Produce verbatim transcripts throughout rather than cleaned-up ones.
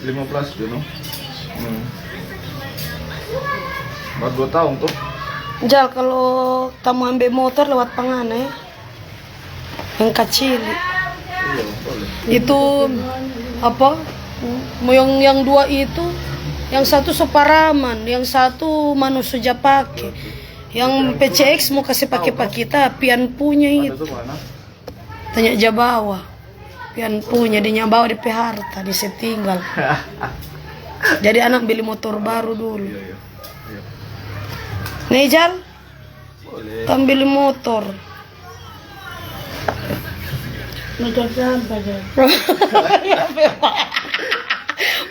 Lima belas dulu. Hmm. Baru dua tahun tuh. Jal, kalau tamu ambe motor lewat pa ngana, ya. Yang kacili. Iya, boleh. Itu apa? Mo yang, yang dua itu, yang satu so paraman, yang satu manu so ja pake. Yang P C X mo kase pake pa kita, pian punya itu. Tanya ja bawa. Pian punya, dia nya bawa depe harta, dia se tinggal. Jadi anak beli motor baru dulu. Iya, iya. Iya. Nih, Jal, boleh. Tong beli motor. Motor siapa, Jal?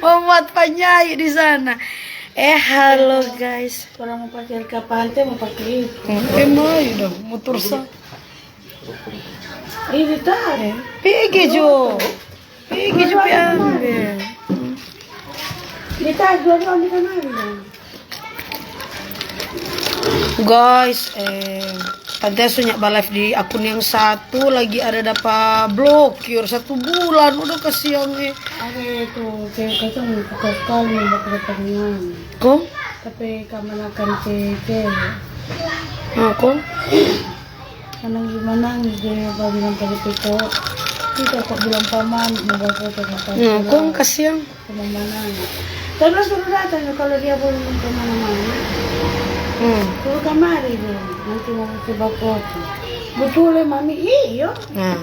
Mo buat panyai di sana. Eh, halo, guys. Orang mo pake ka pante, mo pake itu. Hmm, eh, mai dong, motor sa. Ini tahu. Eh, pigi jo. Pigi jo pi ambe. Ini tahu, dua tahun di kamari dong. Guys, eh, tante so nya ba-live di akun yang satu, lagi ada dapa blokir satu bulan, udah kasihan, eh. Ada itu, cewek kacang suka sekali buat pertanyaan. Kong? Tapi kamanakan cewek. Nah, kong? Manangis, manangis dia, babilang tadi pito. Kita kok bilang paman, mau bawa foto. Nah, kong kasihan. Cuma manangis. Terus suruh datang ya, kalau dia belum kemana-mana. Hmm. Suruh kamari dia, nanti mau coba foto. Betul ya, Mami? Iyo. Nah.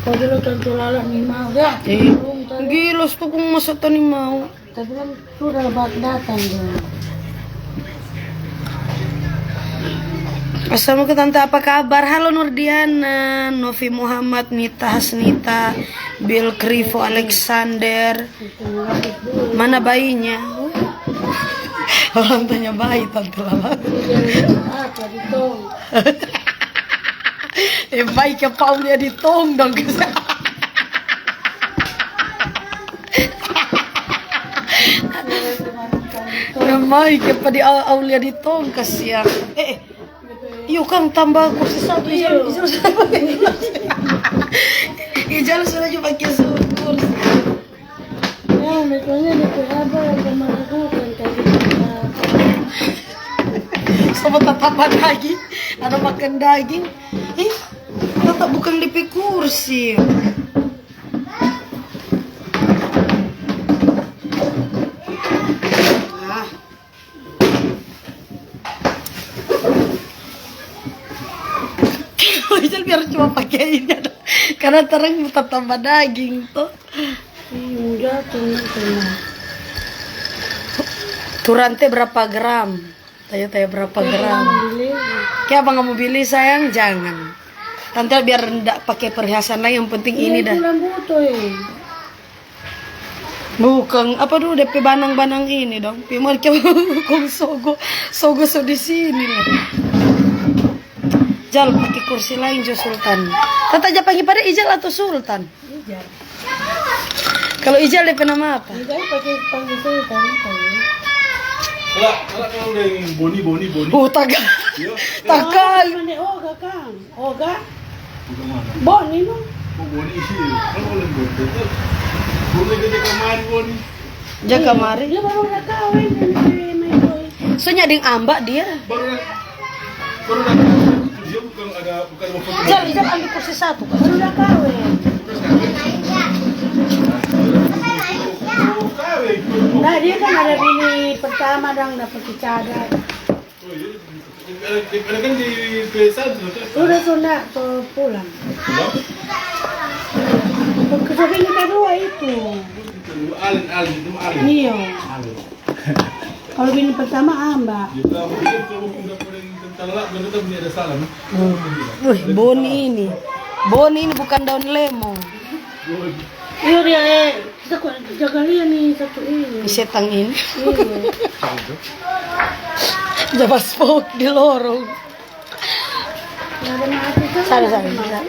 Kau dulu tentu lalak ni mau, ya? Eh, belum tadi. Gila, stukung masa tani mau. Tapi kan sudah ba-, datang dia. Assalamualaikum tante, apa kabar? Halo Nurdiana, Novi Muhammad, Nita Hasnita, Bill Krivo, Alexander. Mana bayinya? Orang tanya bayi, tante lama. Apa di tong? Eh, bayi ke Paul ya di tong dong. Mai ke pa di au-, Aulia di tong, kasiang. Eh, eh. Iyo, kang tambah kursi satu, Ijal, Ijal, Ijal sudah jo pake kursi. Ya, betulnya di P H B ada meragukan tadi. Sama tatamba daging, ada makan daging. Ih, tatap bukan di pe kursi. Ah. Ijal biar cuma pake ini, ada. Karena terang tatamba daging, to. Ih, mau jatuh nanti, nah. Turante berapa gram? Tanya-tanya berapa gram. Kiapa nggak mau beli? Kiapa nggak mau beli, sayang? Jangan. Tante biar ndak pake perhiasan lain, yang penting ini dah. Iya, itu lambuto, eh. Bukang, apa dulu, depe banang-banang ini dong. Pi mau kong sogo, sogo so di sini nih. Jal, pake kursi lain jo, Sultan. Tata ja pagi pada Ijal atau Sultan? Ijal. Kalau Ijal depe nama apa? Ijal pake panggil Sultan, apa ya? Kalau, kalau, kalau udah yang Boni, Boni, Boni. Oh, tagal. Iya. Tagal. Oh, mana? Oh, kakang. Oga? Boni no? Oh, Boni isi. Kan boleh Boni. Boni gede kamari, Boni. Ja kamari. Dia baru ada kawin sama cewek Mai Boy. So nya deng amba dia. Baru ada, baru ada kawin. Dia bukan ada, bukan mau foto. Jal, Ijal ambil kursi satu, Kak. Baru ada kawin. Oh, kawin. Nah, dia kan ada bini pertama dang, dapa cadar. Ada, ada kan di P S A tu, tu. Udah so nda, so pulang. Pulang? Ke so bini kedua itu. Itu Alen, Alen, itu Alen. Iyo. Alen. Kalau bini pertama amba. Dia tahu, dia tahu, udah paling tentang lah, bener kan, dia ada salah, no? Hmm. Wih, Boni ini. Boni ini bukan daun lemon. Boni. Iyo, dia, eh, kita kok jaga lia nih satu ini. Setang ini. Iya. Jaba spok di lorong. Nggak ada mati tuh. Sana, sana, sana.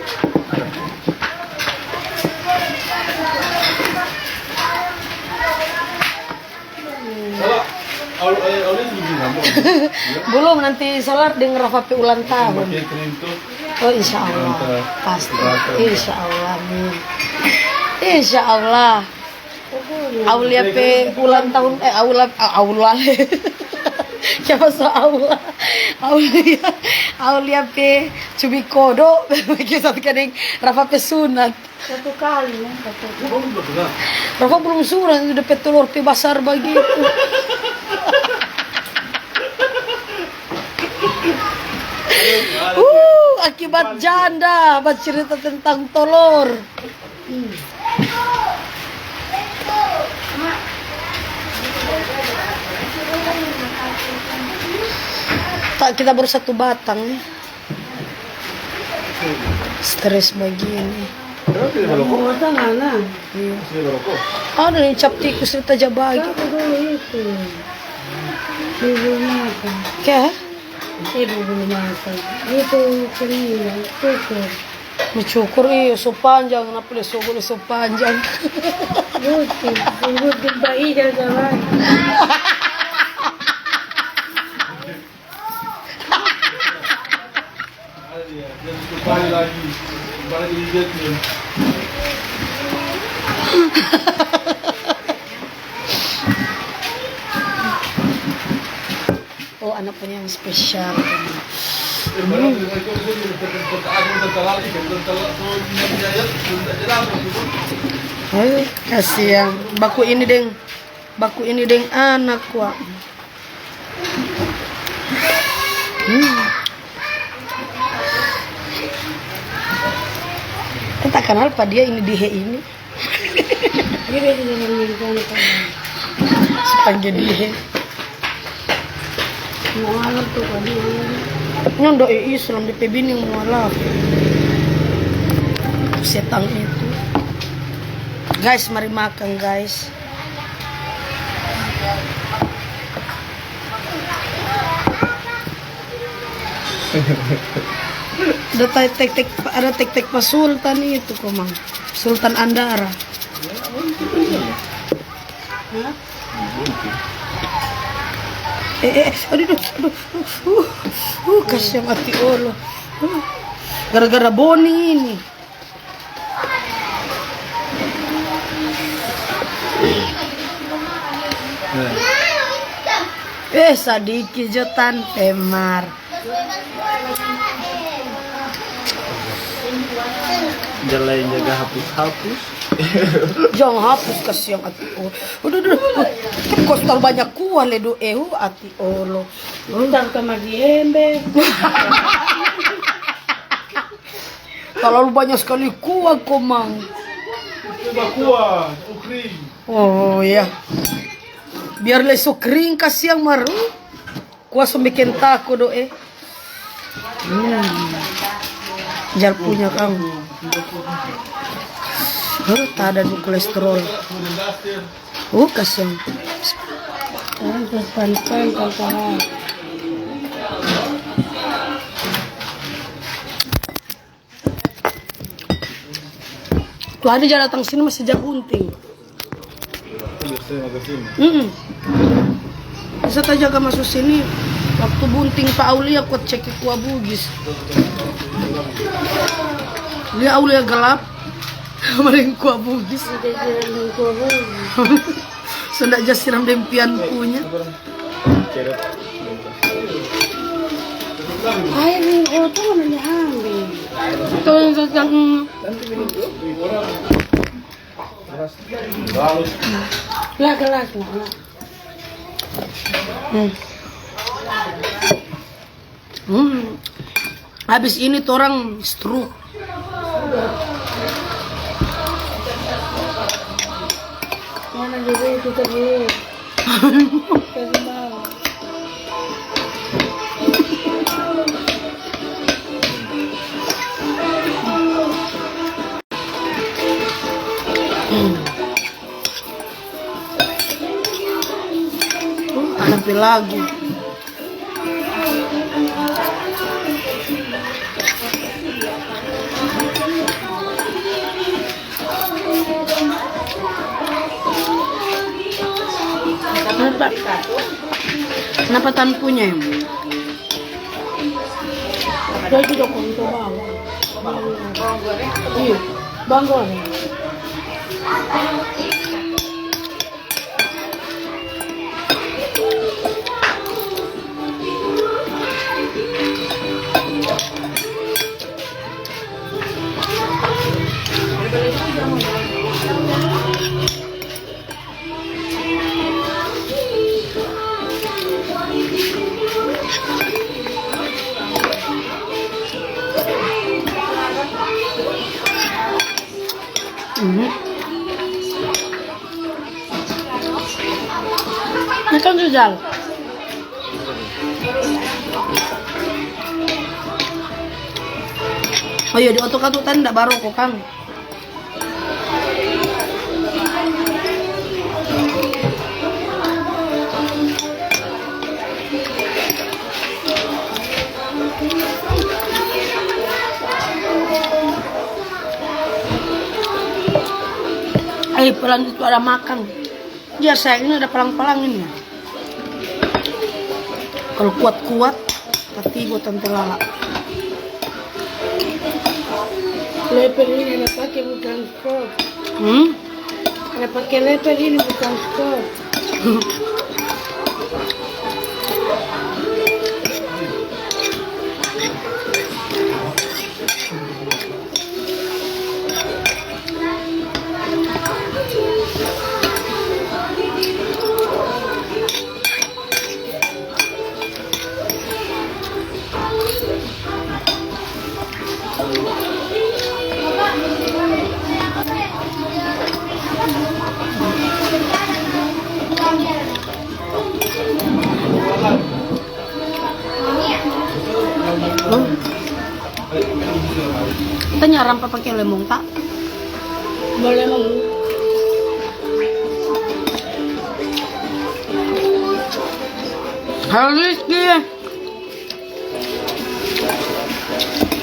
Belum, nanti Solar deng Rafa pe ulang tahun. Oh, insya Allah. Pasti. Insya Allah, amin. Insya Allah. Aulia pe ulang tahun, eh, Aula, A-, Aula. Siapa so Aula? Aulia, Aulia pe cumi kodo. Bikin satu kadeng Rafa pe sunat. Satu kali, ya, satu. Rafa belum sunat, udah pe telur pe basar bagitu. Uh, akibat janda, bacerita tentang tolor. Tak, kita baru satu batang, ya. Stres begini. Iya. Ada yang cap tikus, kita ja bagi. Siapa dulu itu? Ibu makan. Kah? Ibu belum makan. Itu kering, cukur. Mencukur, iyo, so panjang, napa le so, bole so panjang. Buti, buti bayi jalan-jalan. Oh, anak punya yang spesial. Hmm. Eh, kasiang. Baku ini deng, baku ini deng anak kwa. Hmm. Kita kenal pa dia ini, dihe ini. Dia biasa jalan di sana, kan. Sepanjang dihe. Mualaf tu, kan, dia. Nyondo, eh, Islam, depe bini mualaf. Setang itu. Guys, mari makan, guys. Ada tek-, tek-, ada tek-tek pa Sultan itu, komang. Sultan Andara. Hah? Eh, eh, aduh, aduh, aduh, uh, uh, uh, kasiang ati olo. Uh, gara-gara Boni ini. Eh, sadiki jo tan pemar. Jalain jaga hapus-hapus. Jang hapus, kasiang ati olo. Udah, udah, udah. Kan kos taru banyak kuah le do, eh, uh, ati olo. Udah kamar di embe. Talalu banya skali kuah, komang. Coba kuah, oh, kring. Oh, iya. Biar leso kring, kasiang mar. Kuah so bikin tako do, eh. Hmm. Jar punya kang. Huh, tada du kolesterol. Uh, kasiang. Orang terus pan-pan, pan-pan. Tu hari ja datang sini masih ja bunting. Mm-mm. Bisa ta jaga maso sini. Waktu bunting pa Aulia, kwa cek kuah Bugis. Lia Aulia galap. Maling kuah Bugis. Sudah ja siram deng pian punya. Air ni, oh, tu mana ambil? Tu yang sedang, mm. Lah, gelas, lah, lah. Hmm. Hmm. Habis ini torang stroke. Mana dulu itu tadi? Tadi mau. Hmm. Oh, ada pe lagu. Kenapa? Kenapa tan punya yang? Dia juga kong itu bang. Iya, bang goreng. Mhm. Ini kan sejal. Oh iya, di oto katu tadi nda baroko kan? Eh, pelan itu ada makan. Biasa ini ada palang-palang ini. Kalau kuat-kuat, tapi buat tante Lala. Leper ini ada pakai bukan skop. Hmm? Ada pakai leper ini bukan skop. Kita nyaram pa pake lemong, ta? Boleh, lemong. Halo, Rizky.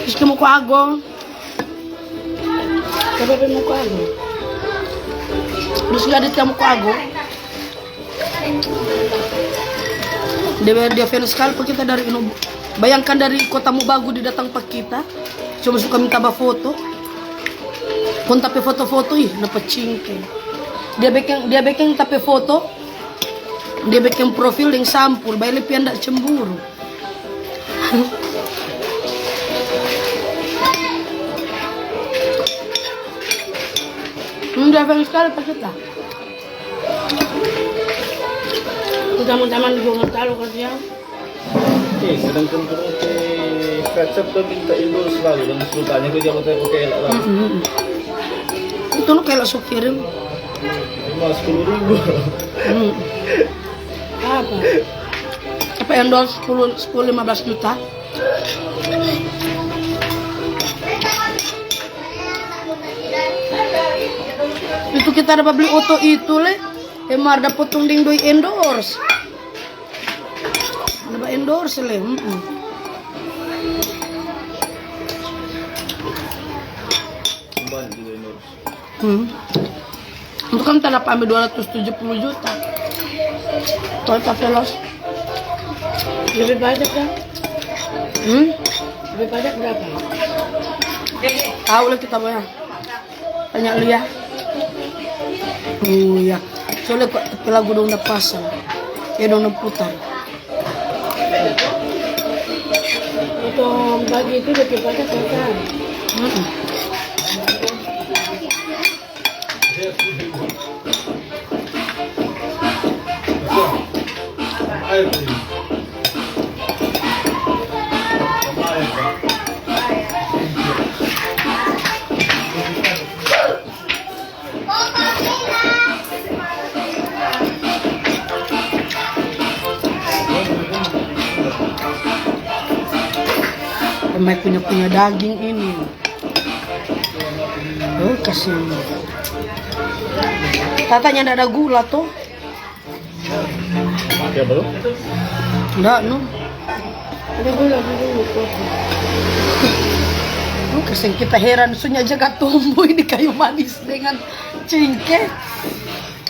Rizky mau ku ago. Coba pe mau ku ago. Rizky ada tamu ku ago. Dia, dia fans skali pa kita dari Ino. Bayangkan dari kota Mobagu dia datang pa kita. Cuma suka minta bafoto. Kong ta pe foto-foto, ih, na pacingke. Dia beking, dia beking ta pe foto. Dia beking profil deng sampul. Bae le pi anda cemburu. Hmm, dia fans skali pa kita. Teman-teman di Gorontalo, kasiang. Eh, sedangkan kita pe kacap tu minta endorse selalu, dan suruh tanya ke siapa tanya pakai elak lah. Mm, mm, mm. Itu no kayak sok kirim. Lima, sepuluh ribu. Hmm. Apa? Apa endorse sepuluh, sepuluh, lima belas juta? Itu kita ada beli oto itu, le. Emar da potong deng doi endorse. Ada ba endorse, le. Mm-mm. Banyak juga endorse. Hmm. Itu kan ta dapa ambe dua ratus tujuh puluh juta. Toyota Veloz. Lebih banyak, kan? Hmm? Lebih banyak berapa? Tahu lah kita punya. Tanya Lia. Oh iya. Soalnya kok lagu dong da pasang. Ya dong da putar. Untuk pagi itu lebih banyak makan. Mm-mm. Mai punya-punya daging ini. Oh, kasihan. Tata nyanda ada gula, to? Ya, belum? Nda, no. Ada gula, ada gula, kopi. Oh, kasihan kita heran, sunya jaga tomboy di kayu manis dengan cingke.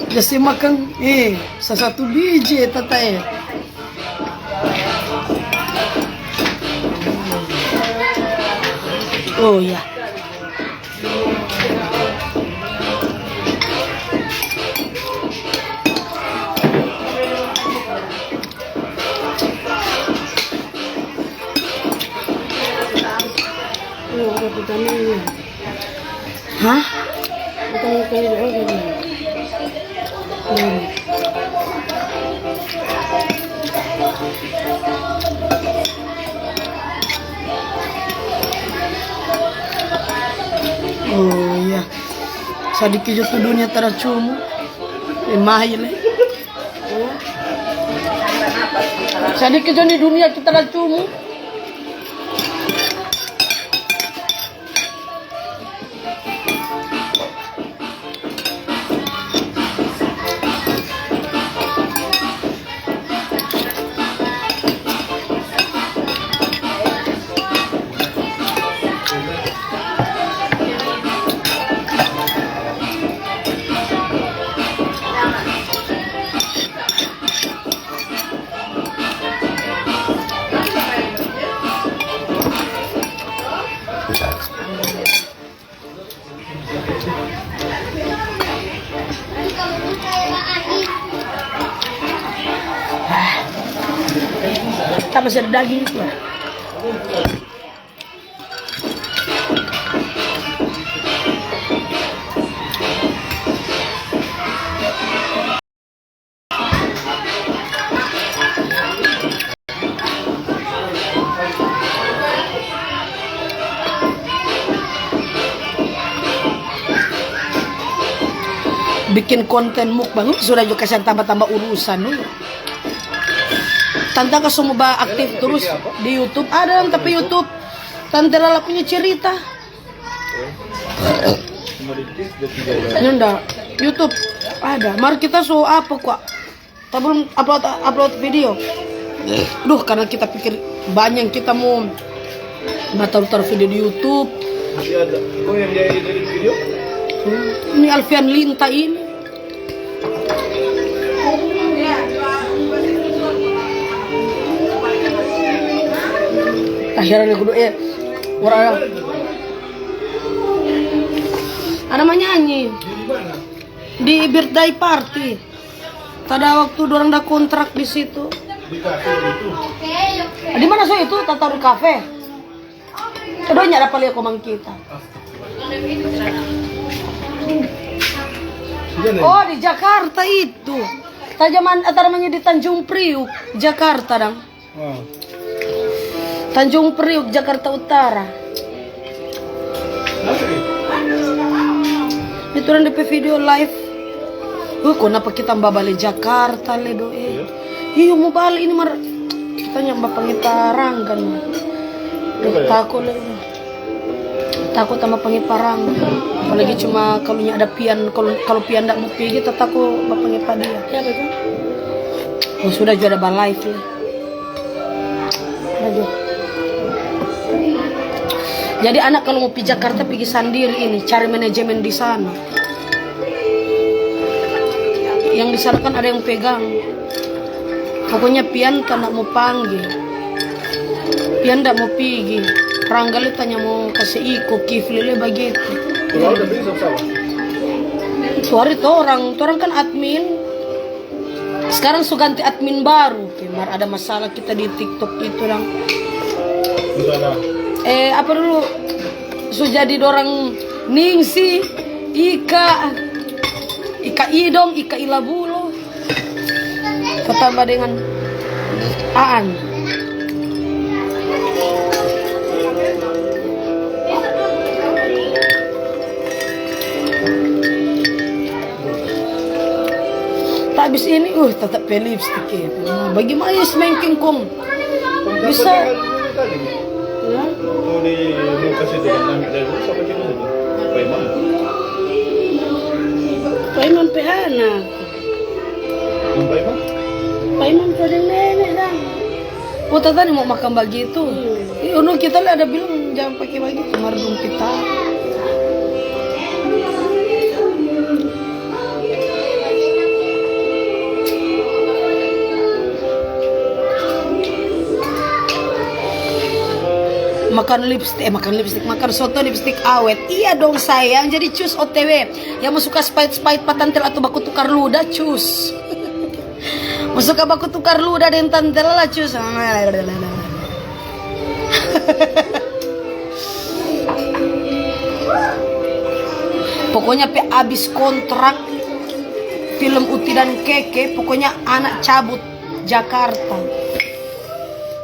Kasi makang, eh, sasatu biji, tata, eh. Oh, ya. Ini ada vitamin. Hah? Vitamin C di oven. Oh iya. Sadiki jo tu dunia tara cumu. Eh, mahir le. Sadiki jo ni dunia kita tara cumu. Tambah sedap daging itu lah. Bikin konten mukbang, sudah juga kasihan tambah-tambah urusan, no. Tanta ka so mo ba aktif terus di YouTube. Ada, tapi YouTube Tante Lala punya cerita. Nda, YouTube ada. Mar kita so apa kwa? Ta belum upload, upload video. Duh, karena kita pikir banyak kita mo ba taru-taru video di YouTube. Masih ada. Oh, yang dia edit video? Ini Alfian Linta ini. Akhirnya kudu, eh, orang ada manyanyi di birthday party. Tada waktu dorang da kontrak di situ. Di kafe itu. Di mana so itu? Tataru kafe. Keduanya ada palia komang kita. Sudah, Neng? Oh, di Jakarta itu. Tajaman, eh, namanya di Tanjung Priuk, Jakarta, dang. Oh. Tanjung Priuk, Jakarta Utara. Kenapa, Neng? Itu orang depe video live. Uh, konapa kita mo bale Jakarta le, do, eh? Iya. Iyo, mo bale ini mar. Kita nyam bapange pa Rangga ni. Iya, Pak, ya? Tako le. Tako tamba pange pa Rangga. Apalagi cuma kalu nya ada Pian, kalu, kalu Pian nda mo pigi, ta tako bapange pa dia. Iya, betul. Oh, sudah jo ada ba live le. Aduh. Jadi anak kalu mo pi Jakarta pigi sandiri ini, cari manajemen di sana. Yang di sana kan ada yang pegang. Pokoknya Pian ta nda mo pangge. Pian nda mo pigi. Rangga le ta nya mo kase iko, Kifli le bagitu. Tuh hari torang, torang kan admin. Sekarang so ganti admin baru. Oke, mar ada masalah kita di TikTok itu, dang. Di mana? Eh, apa dulu? So jadi dorang Ningsi, Ika, Ika Idong, Ika Ilabulo. Tatamba dengan Aan. Ta abis ini, uh, tatap pe lipstik ya. Nah, bagaimana ya semengking kong? Bisa. Hah? Oh, di muka situ yang ngambil dari dulu, siapa cina situ? Paiman. Paiman pe anak. Yang Paiman? Paiman pe deng nene dang. Oh, tata ni mo makang bagitu. Hmm. Ih, ono kita le ada bilang jang pake bagitu, mar dong pe ta. Makan lipstik, eh, makan lipstik, makan soto lipstik awet. Iya dong, sayang, jadi cus O T W. Yang mo suka spait-spait pa tante atau baku tukar luda, cus. Mo suka baku tukar luda deng tante Lala, cus. Pokoknya pe abis kontrak, Film Uti dan Keke, pokoknya anak cabut Jakarta.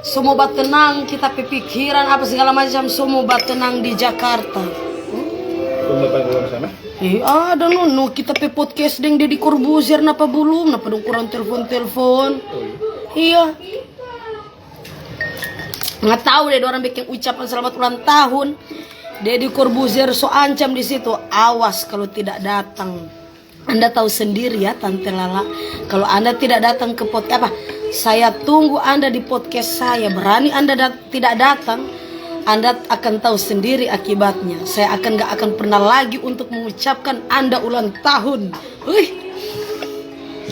So mo batenang kita pe pikiran, apa segala macam, so mo batenang di Jakarta. Belum dapat, belum sana? Eh, ada no, no, kita pe podcast deng Deddy Corbuzier, napa belum? Napa dong kurang telepon-telepon? Oh, iya. Iya. Nggak tahu deh, orang bikin ucapan selamat ulang tahun. Deddy Corbuzier so ancam di situ. Awas kalau tidak datang. Anda tahu sendiri ya, Tante Lala. Kalau Anda tidak datang ke pod-, apa, saya tunggu Anda di podcast saya. Berani Anda dat-, tidak datang, Anda akan tahu sendiri akibatnya. Saya akan gak akan pernah lagi untuk mengucapkan Anda ulang tahun. Wih.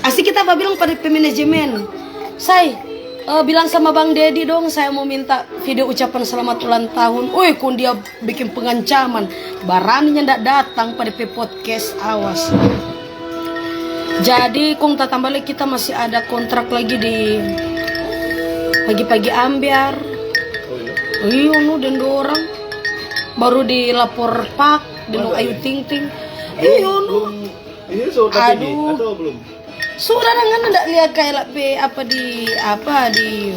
Asi kita babilang pada pe manajemen, "Say, eh, bilang sama Bang Dedi dong, saya mau minta video ucapan selamat ulang tahun." Woi, kong dia bikin pengancaman. Barani nyanda datang pada pe podcast, awas. Jadi, kong tatamba lagi kita masih ada kontrak lagi di Pagi-Pagi Ambyar. Iyo, no, deng dorang. Baru di lapor pak, deng Ayu Ting Ting. Iyo, no. Ini sudah tinggi atau belum? Sudah, dang, ngana ndak lia kayak pe apa di, apa di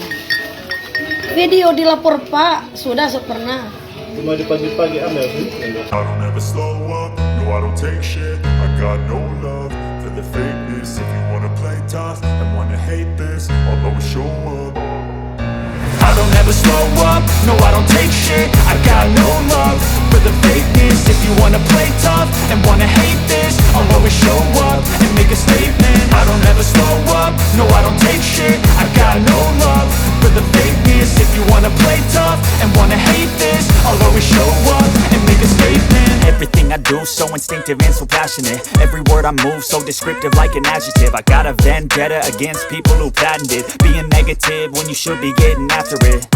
video di lapor pak? Sudah, so pernah. Cuma di pagi-pagi ambil sih. I don't ever slow up, no, I don't take shit. I got no love for the fakeness. If you wanna play tough and wanna hate this, I'll always show up. I don't ever slow up, no, I don't take shit. I got no love for the fakeness. If you wanna play tough and wanna hate this, I'll always show up and make a statement. I don't ever slow up, no, I don't take shit. I got no love for the fakeness. If you wanna play tough and wanna hate this, I'll always show up and make a statement. Everything I do so instinctive and so passionate. Every word I move so descriptive like an adjective. I got a vendetta against people who patented being negative when you should be getting after it.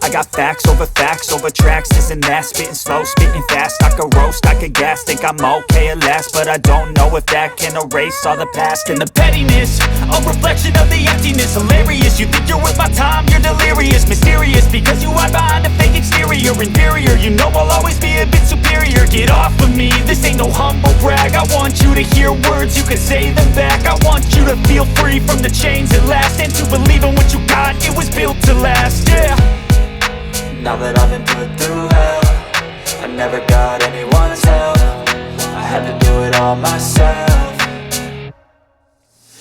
I got facts over facts over tracks, this and that. Spitting slow, spitting fast. I could roast, I could gas. Think I'm okay at last, but I don't know if that can erase all the past. And the pettiness, a reflection of the emptiness. Hilarious, you think you're worth my time, you're delirious. Mysterious, because you hide behind a fake exterior. Inferior, you know I'll always be a bit superior. Get off of me, this ain't no humble brag. I want you to hear words, you can say them back. I want you to feel free from the chains that last, and to believe in what you got, it was built to last, yeah. Now that I've been put through hell, I never got anyone's help. I had to do it all myself.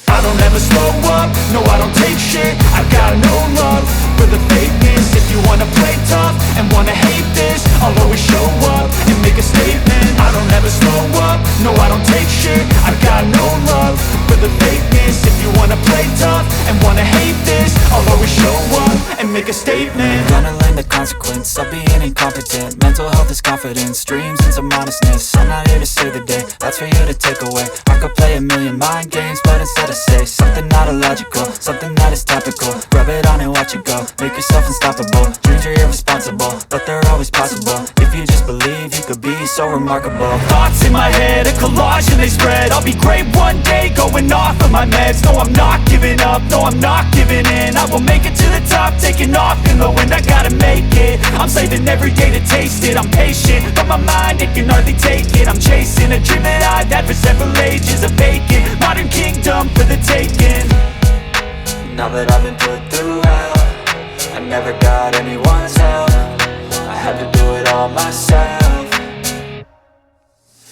I don't ever slow up, no, I don't take shit. I got no love for the fakeness. If you wanna play tough and wanna hate this, I'll always show up and make a statement. I don't ever slow up, no, I don't take shit. I got no love for the fakeness. If you wanna play tough and wanna hate this, I'll always show up and make a statement. Gonna learn the consequence of being incompetent. Mental health is confidence, dreams and some honestness. I'm not here to save the day, that's for you to take away. I could play a million mind games, but instead I say something not illogical, something that is topical. Rub it on and watch it go. Make yourself unstoppable. Dreams are irresponsible, but they're always possible. If you just believe, you could be so remarkable. Thoughts in my head, a collage and they spread. I'll be great one day, going off of my meds. No, I'm not giving up, no, I'm not giving in. I will make it to the top, taking off in the wind. I gotta make it, I'm saving every day to taste it. I'm patient, but my mind, it can hardly take it. I'm chasing a dream that I've had for several ages. A vacant modern kingdom for the taking. Now that I've been put through hell, I never got anyone's help. I had to do it all myself.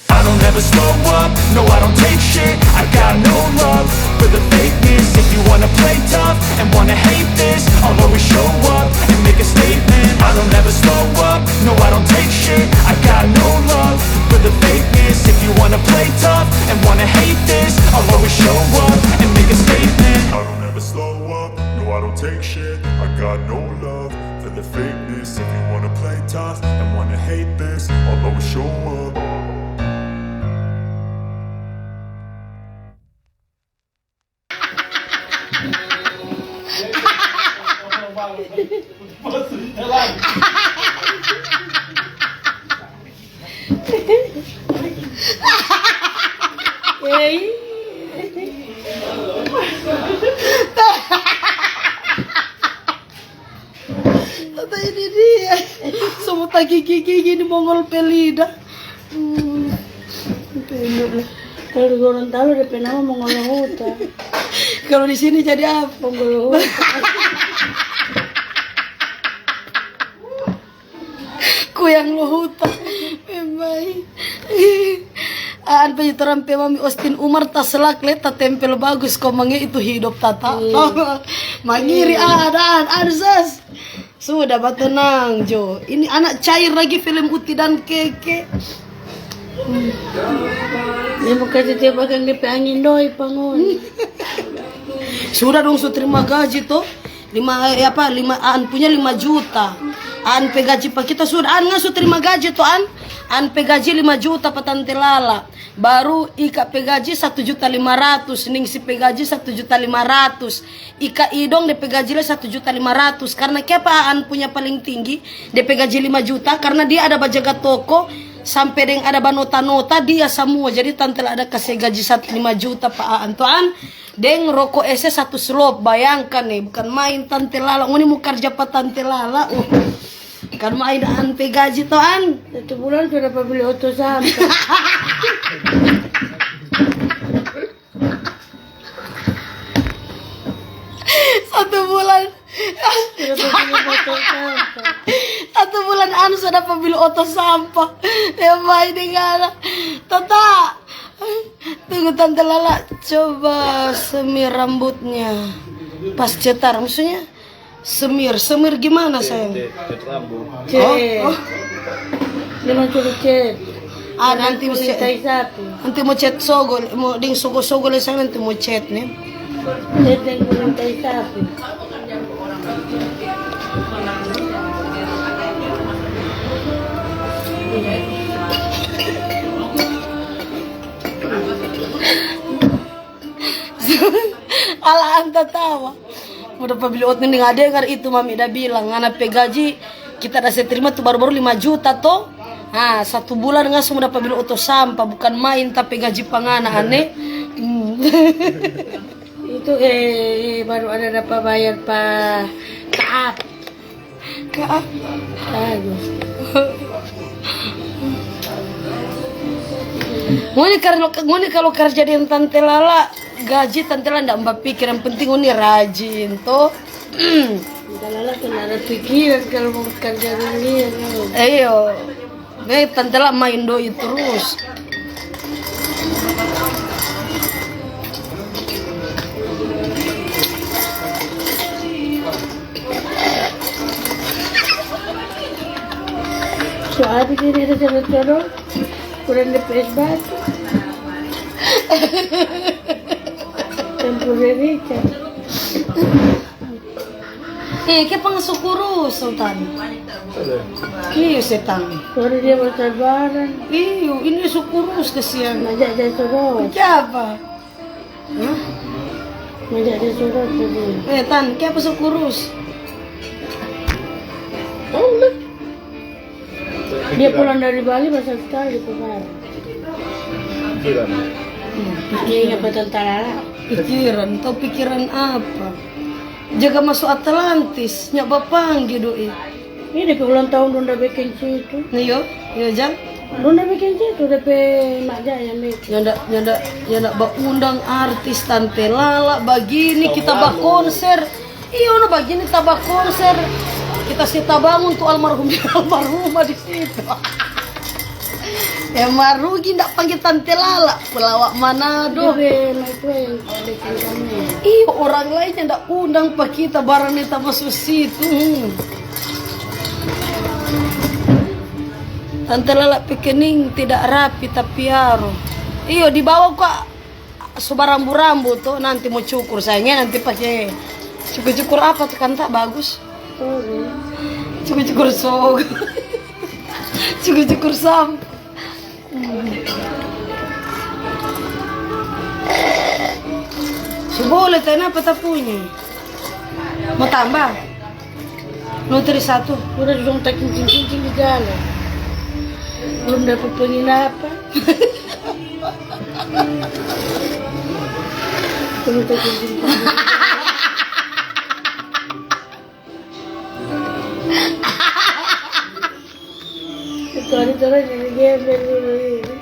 I don't ever slow up, no, I don't take shit. I got no love for the fakeness. If you wanna play tough and wanna hate this, I'll always show up and make a statement. I don't ever slow up, no, I don't take shit. I got no love for the fakeness. If you wanna play tough and wanna hate this, I'll always show up and make a statement. I don't ever slow up, no, I don't take shit. I got no love for the fakeness. If you wanna play tough and wanna hate this, I'll always show up. Ei. Tata ini dia. Semua tagigi-gigi ini Mongol pe lidah. Hmm. Tengok lah. Kalau di Gorontalo, depe nama Monggolo Huta. Kalau di sini jadi apa? Monggolo Huta. Kuyang Luhuta. Memang. Aan pe torang pe mami Ostin Umar taselak le tatempel bagus, kong mange itu hidop tata. Iya. Mangiri, iya. Aan, aan, aan, sas. Sudah batenang jo. Ini anak cair lagi film Uti dan Keke. Dia mau kasih tiap akang depe angin doi pa ngoni. Sudah dong su terima gaji to. Lima, eh, apa, lima, Aan punya lima juta. Aan pe gaji pa kita sudah. Aan ngana su terima gaji to, Aan? Aan pe gaji lima juta pa Tante Lala. Baru Ika pe gaji satu juta lima ratus, Ningsi pe gaji satu juta lima ratus. Ika Idong depe gaji le satu juta lima ratus. Karna kiapa Aan punya paling tinggi, depe gaji lima juta? Karna dia ada bajaga toko, sampe deng ada banota-nota, dia samua. Jadi Tante Lala ada kase gaji sat-, lima juta pa Aan to, Aan. Deng roko ese satu slop, bayangkan ne, bukan main Tante Lala. Ngoni mo karja pa Tante Lala, uh. Bukan main Aan pe gaji to, Aan. Satu bulan sudah pa beli oto sampa. Satu bulan. Sudah pa beli motor sampa. Satu bulan Aan sudah pa beli oto sampa. Ya, mai deng ngana. Tata. Tunggu, Tante Lala coba semir rambutnya. Pas cetar, maksudnya semir. Semir gimana, sayang? Cat, cat rambut. Cat. Oh, oh. Dia mau suruh cat. Ah, nanti kuning tai sapi. Nanti mau cat sogo, mau deng sogo-sogo le, sayang, nanti mau cat, nih. Cat deng kuning tai sapi. Ala Aan tatawa. Mo dapa bili oto ni, dengar-dengar itu mami da bilang, ngana pe gaji kita da se terima tu baru-baru lima juta to. Ha, satu bulan ngana so mo dapa bili oto sampa, bukan main ta pe gaji pa ngana, ane. Hmm. Itu, eh, baru ada dapa bayar pa taat. Ka-, aduh. Ngoni kalo, ngoni kalo karja deng Tante Lala, gaji Tante Lala nda bapikir, yang penting ngoni rajin, to. Tante Lala kan ada pikiran kalo mo karja deng dia, no. Iyo. Be, Tante Lala main doi trus. So, abis ini ada codong-codong, kurang depe es batu. Campur deng ikan. Eh, ke pang so kurus, Sultan. Iyo, setang. Baru dia bersabaran. Iyo, ini so kurus, kasihan. Ngajak dia suruh. Kiapa? Hah? Ngajak dia suruh tadi. Eh, Tan, kiapa so kurus? Tahu lah. Dia pulang dari Bali, basar skali di Pemar. Pikiran. Iya, apa tentara? Pikiran, tau pikiran apa? Jaga maso Atlantis, nya bapangge doi. Ini depe ulang tahun dong da bikin situ. Iyo, iyo, jang. Dong da bikin situ, depe mak jaya yang bikin. Nyanda, nyanda, nyanda baundang artis, Tante Lala, bagini kita bakonser. Iyo, no, bagini ta bakonser. Kita se tabangun tu almarhum, almarhumah di situ. Emang rugi ndak pangge Tante Lala, pelawak Manado. Iyo, orang lain yang ndak undang pa kita, barang ni ta maso situ. Hmm. Tante Lala pe kening tidak rapi, tapi aro. Iyo, di bawah kok so barambu-rambu to, nanti mo cukur, sayang, ya, nanti pake cukur-cukur apa tu, kan ta bagus? Cukur-cukur sogo. Cukur-cukur sampo. Su bole, ta napa ta punya? Mo tamba? Nutri satu. Udah dong takincing-kincing di jalan. Belum dapat penginapan. Belum takincing-kincing. Itu hari terus jadi gembel dulu ini.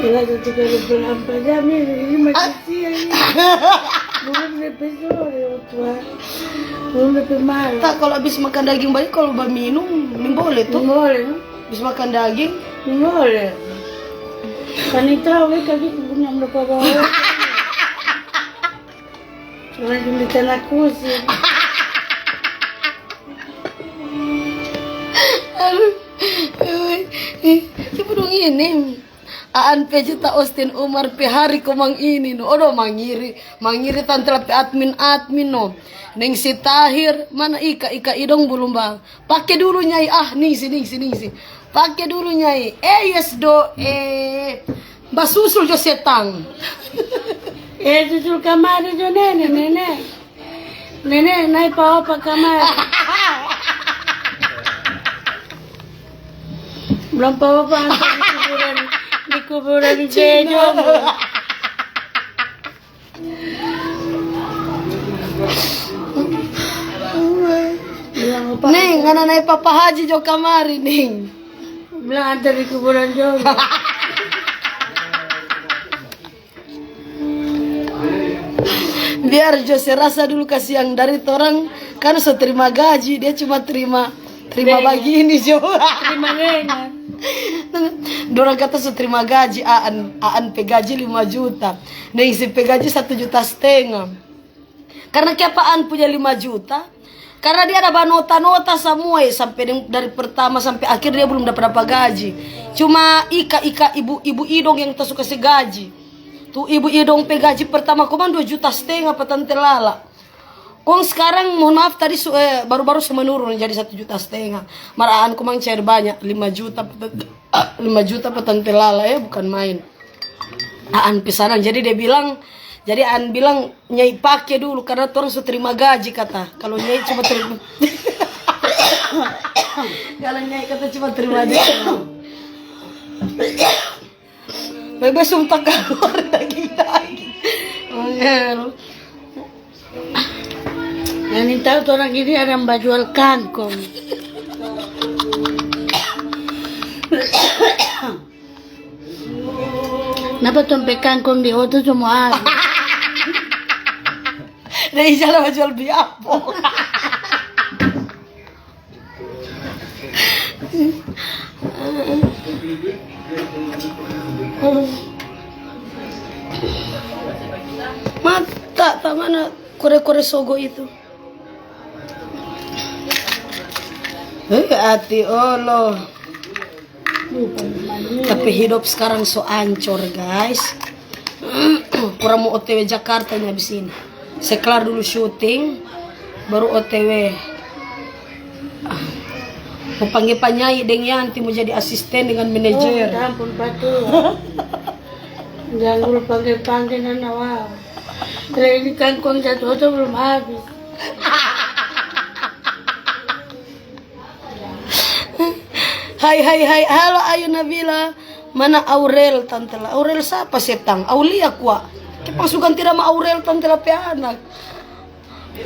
Lah, satu kali berapa jam ini? Ini masih siang ini. Belum sampai sore, tua. Belum sampai malam. Tak, kalau habis makan daging bayi, kalau baminum, ni boleh tuh. Boleh. Habis makan daging. Boleh. Kan itu, we, kaki punya mereka bawa. Cuma cuma di tanah kusir. Aduh. Eh, eh, siapa dong ini? Aan pe juta Austin Umar pe hari komang ini no. Odo mangiri, mangiri tante la pe admin-admin no. Neng si Tahir, mana Ika, Ika idong bulumba. Pake dulu nyai, ah, ningsi, ningsi, ningsi. Pake dulu nyai. Eh, yes do, eh. Basusul jo setang. Eh, susul kamari jo nene, nene. Nene, nai pa opa kamari. Belum pa opa antar di kuburan, di kuburan Cina. Gereja. Bilang opa. Ning, ngana nai papa haji jo kamari, Ning. Bilang antar di kuburan jo. Biar jo se rasa dulu kasiang dari torang, kan so terima gaji, dia cuma terima, terima bagini jo. Terima lengan. Dorang kata so terima gaji, Aan, Aan pe gaji lima juta. Neng si pe gaji satu juta setengah. Karena kiapa Aan punya lima juta? Karena dia ada banota-nota samua, eh, sampe deng, dari pertama sampe akhir dia belum dapa-dapa gaji. Cuma Ika, Ika, ibu, ibu idong yang ta suka se gaji. Tu ibu idong pe gaji pertama komang dua juta setengah pa tante Lala. Kong skarang, mohon maaf, tadi su-, eh, baru-baru so menurun jadi satu juta setengah. Mar Aan komang cair banya, lima juta pa tante, lima juta pa tante Lala, ya, bukan main. Aan pesanan. Jadi dia bilang, jadi Aan bilang, "Nyai pake dulu, karena torang so terima gaji," kata. Kalau nyai cuma terima, kalau nyai kata cuma terima dia. Bebe sumtak kaluar daging-daging. Oh, iya. Yang tahu torang ini ada yang bajual kangkong. Napa tong pe kangkong di oto so mo abis? Dari jalan mo jual biapo. Mata, ta mana kore-kore sogo itu? Eh, ati olo. Tapi hidup sekarang so ancor, guys. Pura mo O T W Jakarta ini habis ini. Se klar dulu syuting, baru O T W. Ah, mo pangge pa nyai deng Yanti mo jadi asisten dengan manajer. Oh, minta ampun, Patu. Jangan dulu pangge-pangge, nana, wow. Ini kangkong satu oto belum habis. Hai, hai, hai. Halo, Ayu Nabila. Mana Aurel, tante la? Aurel sapa, setang? Aulia kwa. Kepang su ganti nama Aurel, tante la pe anak.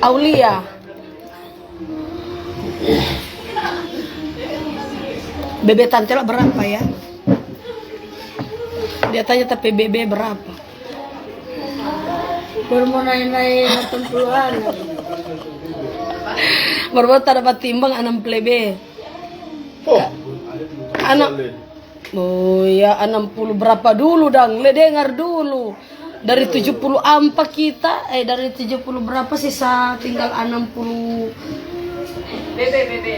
Aulia. Bebe tante la berapa, ya? Dia tanya, tapi bebe berapa? Baru mo nai-nai delapan puluh anak. Baru mo ta dapa timbang anam puluh lebe. Oh, anam. Oh ya, anam puluh berapa dulu, dang? Le, dengar dulu. Dari tujuh puluh ampa kita, eh, dari tujuh puluh berapa, sisa tinggal anam puluh. Bebe, bebe.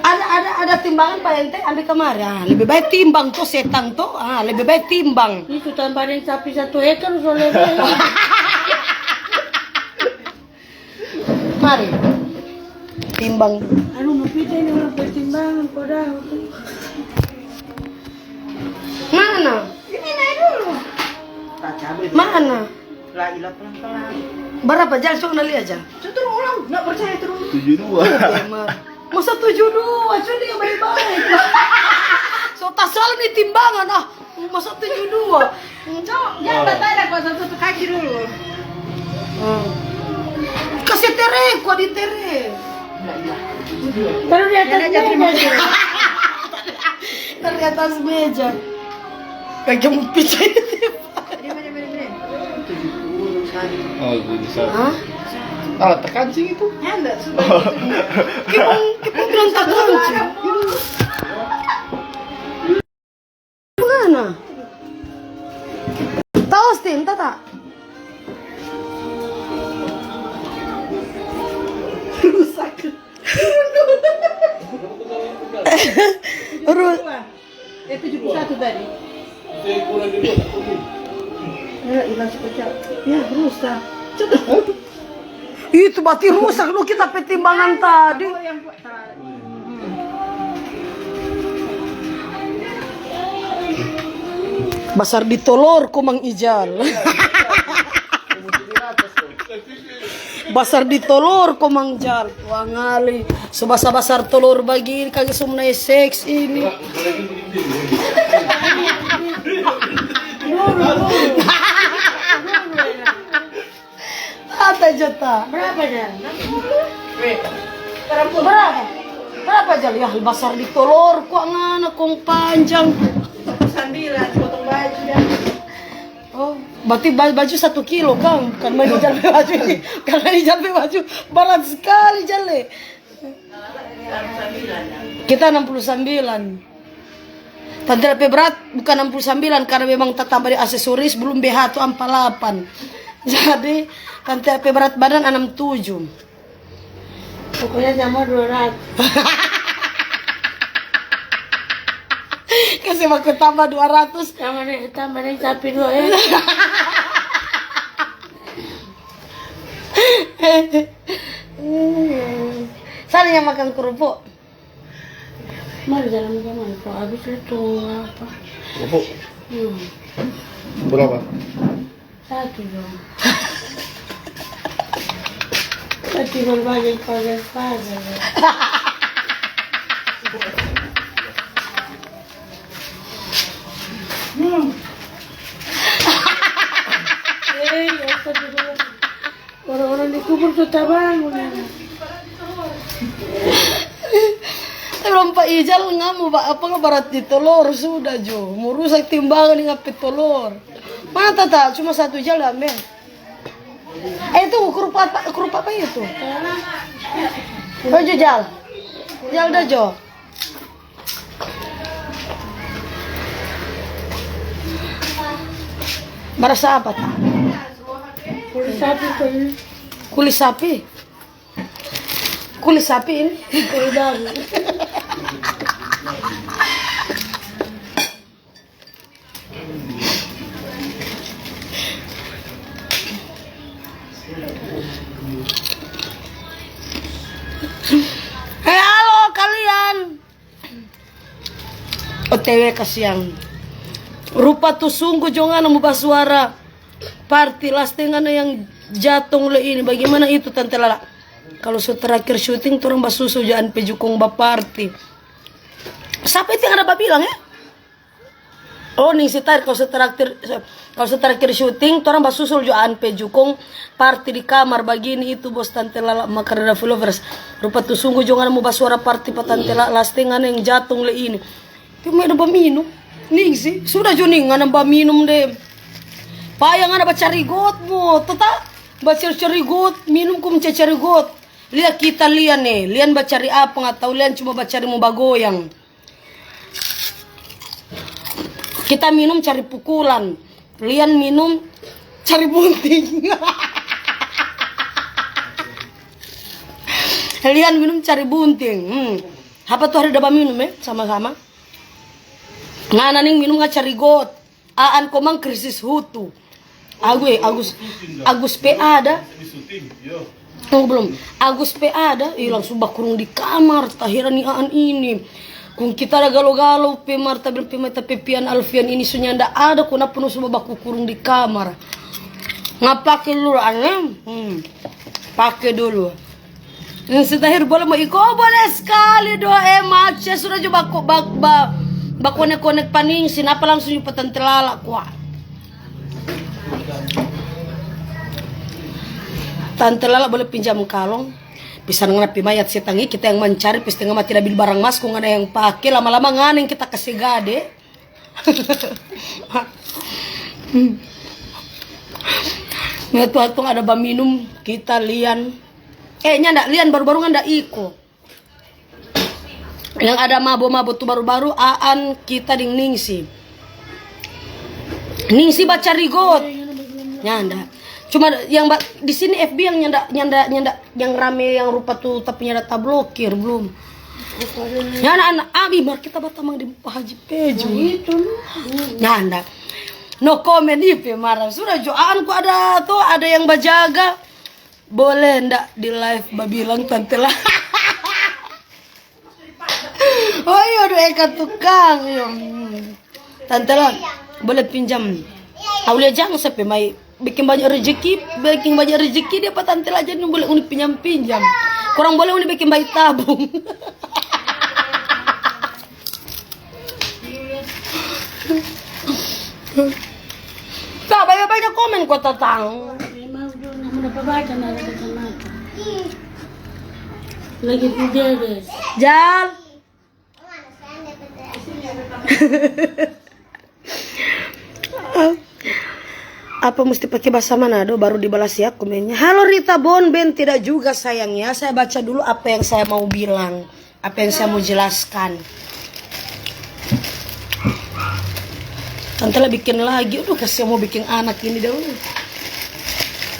Ada, ada, ada timbangan pa ente, ambe kamari. Ah, lebe bae timbang to, setang to. Ah, lebe bae timbang. Itu tambahan sapi satu hektar so lebe. Mari. Timbang. Anu, mo pita ini orang pertimbangan, kodang. Mana? Ini naik dulu. Mana? Lah, ila pelan-pelan. Berapa? Jang, sok na lia, Jang. Sudah ulang, nggak percaya terus. Tujuh dua. Oke, Mar. Masa tujuh dua? Cuma dia baik-baik. So, tasal ni timbangan, ah. Masa tujuh dua? Cok, jangan bertanya kok satu kaki dulu. Hmm. Kasih tere, kok di tere. Taruh di atas meja. Taruh di atas meja. Kagak mau pijit. Oh, bisa. Hah? Alat terkancing itu. Kepung, kepung bilang terkancing. Mana? Tahu, Stin, tata. Rusak. Ru- Eh, tujuh puluh satu tadi. Ya, hilang seperti apa? Ya, rusak. Itu berarti rusak lo kita pe timbangan tadi. Oh, yang buat tadi. Basar di tolor ko Mang Ijal. Basar di tolor ko Mang Jal. Wah, ngali. So basar-basar tolor bagini, kage so mulai seks ini. Ata jata. Berapa, Jal? Berapa? Berapa, Jal? Ya, basar di tolor, kong ngana, kong panjang. Sambilan, potong baju, ya. Oh, berarti ba-, baju satu kilo, kang? Bukan main Ijal pe baju ini. Karena Ijal pe baju berat sekali, Jal, eh. Kita enam puluh sembilan. Tante pe berat bukan enam puluh sembilan, karena memang tatamba di aksesoris, belum B H tu ampa lapan. Jadi, tante pe berat badan enam tujuh. Pokoknya sama dua ratus. Kasih waktu tambah dua ratus. Tambah deh, tambah deh, sapi dua ya. Sana yang makan kerupuk. Mari jalan ke mana? Kok habis itu apa? Kerupuk. Hmm. Berapa? Satu dong. Satu berbagai pagar-pagar. Hmm. Eh, astagfirullah. Orang-orang dikubur tu tabangun. Tapi bilang pa Ijal ngamu ba-, apa nggak berat di tolor sudah jo. Mau rusak timbangan dengan pe tolor. Mana tata? Cuma satu Ijal ambe. Eh, itu ukur apa, ukur apa itu? Oh, jo, Jal. Jal dah jo. Barasa apa ta? Kulit sapi kali. Kulit sapi? Kulit sapi ini? Kulit babi. Eh, halo kalian. O T W kasiang. Rupa tu sunggu jo ngana mo basuara party, las deng ngana yang jatong le ini. Bagaimana itu, Tante Lala? Kalu so terakhir syuting, torang basusul jo An pe jukung baparty. Sapa itu yang ada babilang, ya? Oh, Ningsi Tahir, kalu so terakhir, kalu so terakhir syuting, torang basusul jo An pe jukung party di kamar bagini itu, bos, Tante Lala, Makarada Lovers. Rupa tu sunggu jo ngana mo basuara party pa Tante Lala, las deng ngana yang jatong le ini. Cuma ada baminum. Ningsi, sudah jo ning, ngana baminum de. Paya ngana bacari got mo, tata bacari-cari got, minum kong cari-cari got. Lia kita, Lian, eh, Lian bacari apa, nggak tahu, Lian cuma bacari mo bagoyang. Kita minum cari pukulan, Lian minum cari bunting. Lian minum cari bunting. Hmm. Apa tu hari da baminum, eh, sama-sama? Ngana ning minum nga cari got. Aan komang krisis hutu. Agu-, eh, Agus, Agus P A ada. Oh, belum. Agus P A ada, ih, langsung bakurung di kamar. Tahera ni Aan ini. Kong kita ada galo-galo, pe Marta bilang, pe Marta, pe Pian Alfian ini so nyanda ada, kong napa no so baku kurung di kamar. Nga pake dulu, Aan, eh? Hmm. Pake dulu. Hmm, si Tahir boleh mo iko, boleh skali do, eh, mace sudah jo bako-, bak-, ba-, bakonek-konek pa Ningsi, napa langsung jo pa Tante Lala, kwa. Tante Lala boleh pinjam kalong. Pisan ngana pi mayat setang i, kita yang mancari, pe stenga mati dabil barang mas, kong ngana yang pake, lama-lama ngana yang kita kase gade. Hmm. Nah, tu hatong ada baminum, kita Lian. Eh, nyanda, Lian baru-baru nganda iko. Yang ada mabo-mabo tu baru-baru, Aan, kita deng Ningsi. Ningsi baca rigot. Nyanda. Cuma yang ba-, di sini F B yang nyanda, nyanda, nyanda, yang rame, yang rupa tu, tapi nyanda tablokir, belum. Nyanda, anak abi, mar kita batamang di Pak Haji Peju. Nyanda. No comment, ipe marah. Sudah jo, Aan ku ada tu, ada yang bajaga. Boleh ndak di live babilang tante lah. Oh iyo, do Eka tukang, iyo. Hmm. Tante lah, boleh pinjam. Aulia jang sape mai bikin banyak rezeki, bikin banyak rezeki dia pa tante lah, jadi boleh uni pinjam-pinjam. Kurang boleh uni bikin bayi tabung. Sa, banyak-banyak komen kwa tatang. Memang jo, nda mo dapa baca, nda ada kacamata. Lagi tidur deh. Jal. Apa musti pake bahasa Manado baru dibalas ya komennya? Halo Rita Bonben, tidak juga sayang ya. Saya baca dulu apa yang saya mau bilang. Apa yang saya mau jelaskan? Tante lah bikin lagi. Aduh, kasihan mau bikin anak ini dong.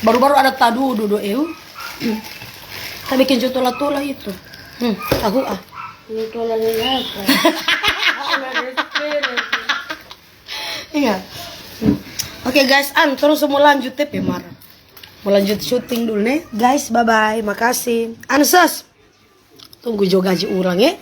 Baru-baru ada tadudu do, eu. Kita bikin jo tola-tola itu. Hmm, tahu ah. Ini tola ini apa? Iya. Hmm. Oke guys, an, terus mau lanjut te pe mar. Mau lanjut syuting dulu nih, guys. Bye bye, makasih. Ansos. Tunggu jo gaji orang, eh.